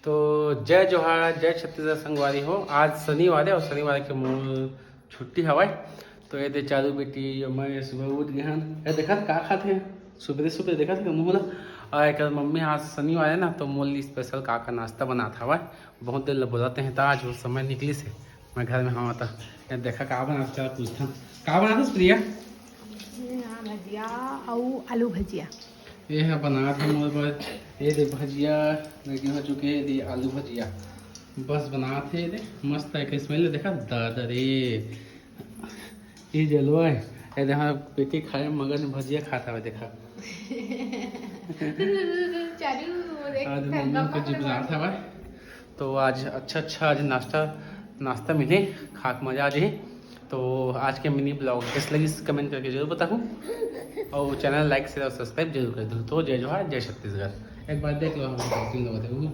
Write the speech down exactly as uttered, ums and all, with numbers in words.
तो जय जोहार, जय छत्तीसगढ़ संगवारी हो। आज शनिवार है और शनिवार के मोर छुट्टी हवय। तो ये दे चारू बेटी, मैं सुबह उठ गए हन। ये देखा का खाते हैं सुबह सुबह, देखा था मुँह ला। और एक मम्मी आज शनिवार है ना, तो मोर लिए स्पेशल का का नाश्ता बनात हवय। बहुत देर ले बोलत हे, त आज वो समय निकलिस हे। मैं घर में हवं त ये देखा का बनात, चला पूछथन। का बनात हस प्रिया? ये हाँ, भजिया अउ आलू भजिया। ये ह बनात हे मोर बर। ये दे भजिया रेडी हो चुके हे, ये दे आलू भजिया बस बनात हे। ये दे मस्त हे, स्मेल देखा दादा रे। ये जलवा हे, ये देखा बेटी खाए मगन भजिया खाता हवय देखा। चारू ओर एक आज ठन मम्मी बम्मा कुछ बनात हवय। तो आज अच्छा अच्छा आज नाश्ता, नाश्ता मिले, खा के मजा आ जाए। तो आज के मिनी ब्लॉग कैसे लगिस कमेंट करके जरूर बताहू, और चैनल लाइक शेयर और सब्सक्राइब जरूर कर दो। तो जय जोहार, जय छत्तीसगढ़। एक बार देख लो हम तीन लोग थे, वो